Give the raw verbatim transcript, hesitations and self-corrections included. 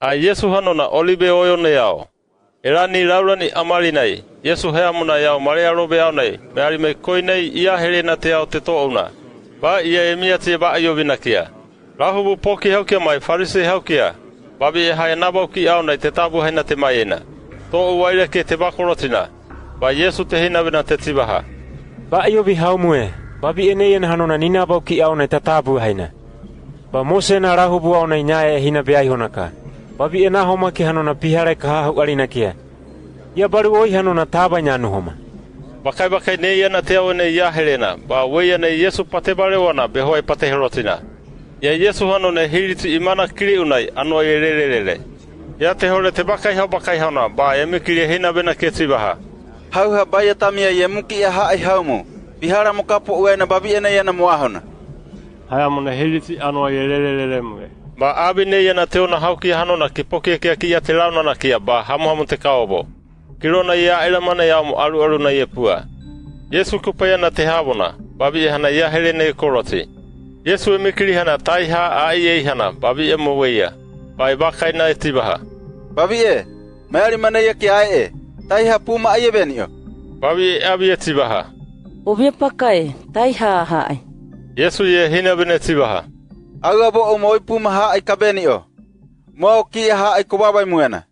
A Yesu hanona Olibe Oyo nei yao. Erani raurani amari nai, Yesu heamuna yao mare arobe yao nai, me ari me koinei i aherena te yao te to'ouna. Ba ia emiati e ba'ayovinakia. Rahubu poki haukia mai Farise haukia. Babi'e haya nabauki' aonai te tabu haina te maiyena. To'ou wairake te bakorotina. Ba Yesu tehina vena te tibaha: Ba'ayovi haumue, babi'e neiyena hanona ninabauki' aonai te tabu haina. Ba mosena rahubu aonai nai e hina beaihona ka. Babi'e nahomaki hanona piharai ka hahu'arinakia. Ia baruoi hanona tabai nanuhoma. Bakaibakai neiyena te awe nei i aherena, ba weiya nei Yesu pate barewana behoai pate herotina. Ia Yesu hanona e hiriti i mana kiri'u nai, ano e rererere. Ia te hore te bakaiha bakaihona, ba emikiri e hina vena ke tibaha: Hauha baia tamia i emuki'a ha'ai haumu, pihara mo kapo uaina babi'e neiyena mo ahona. Haya mo ne hiriti ano e rererere mue. Ba abi neiyena te ona haukia hanona ki pokiakiaki ia te raunanakia ba hamuhamu te kaobo. Kirona i a'era mana yao mo aruaru nai e pua. Yesu kupaiana te havona, babi'e hana i aherena e koroti. Yesu emikiri hana taiha a'i eihana babi'e mo weiya. Ba ebakaina e tibaha: Babi'e, me ari maneia ki ae'e, taiha puma aie beni'o. Babi'e abi e tibaha: Ovia pakai, taiha ha'ai. Yesu i hina vena e tibaha: Au abo o moi puma ha'ai ka beni'o. Moa o ki'a ha'ai ko babai muena.